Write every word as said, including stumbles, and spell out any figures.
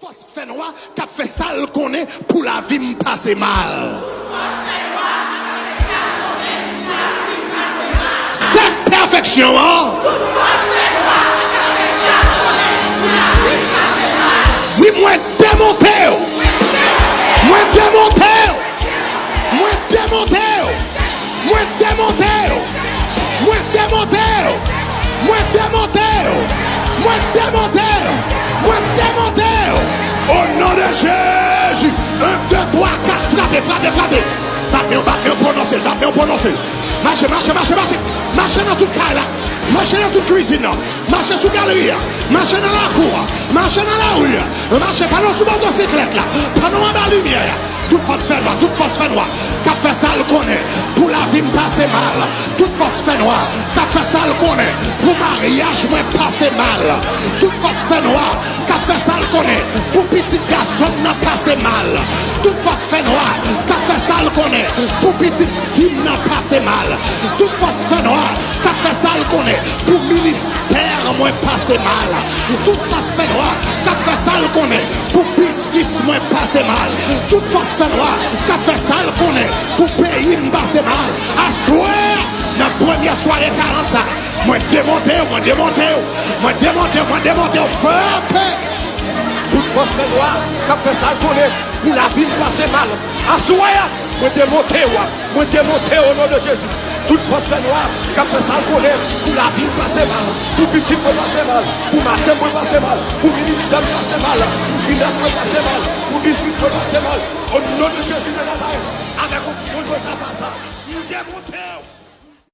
Fè nwa k ap fè sa l konnen pou lavi m pase mal. Sèk pèfeksyon an. Di, mwen demonte w. Mwen demonte w. Mwen demonte w. Mwen demonte w. Mwen demonte w. Mwen demonte w. Mwen demonte w. Mwen demonte w. O non de Jezi. En, de, twa, kat. Frape, frape, frape. Bat men w, bat men w, pwononse l, bat men w, pwononse l. Mache, mache, mache, mache. Mache nan tout kay la. Mache nan tout kwizin nan. Mache sou galri a. Mache nan lakou a. Mache nan lari a. Mache pandan w sou motosiklèt la. Pandan w anba limyè a. Tout fòs fènwa, tout fòs fènwa k ap fè sa l konnen pou lavi m pase mal. Tout fòs fènwa k ap fè sa l konnen pou maryaj mwen pase mal. Tout fòs fènwa k ap fè sa l konnen pou pitit gason m nan pase mal. Tout fòs fènwa k ap fè sa l konnen pou pitit fi m nan pase mal. Tout fòs fènwa k ap fè sa l konnen pou ministè mwen pase mal. Tout fòs fènwa k ap fè sa l konnen pou biznis mwen pase mal. Tout fòs fènwa k ap fè sa l konnen pou peyi m pase mal. Aswè a, nan premye sware karant sa, mwen demonte w, mwen demonte w, mwen demonte w, mwen demonte w, frape! Tout fòs fènwa k ap fè sa l konnen pou lavi m pase mal. Aswè a, mwen demonte w, mwen demonte w o non de Jezi. Tout fòs fènwa k ap fè sa l konnen pou lavi m pase mal, pou pitit mwen pase mal, pou madanm mwen pase mal, pou ministè m pase mal, pou finans mwen pase mal, pou biznis mwen pase mal. O non de Jezi de Nazarèt, avèk onksyon Jozafat sa, m demonte w.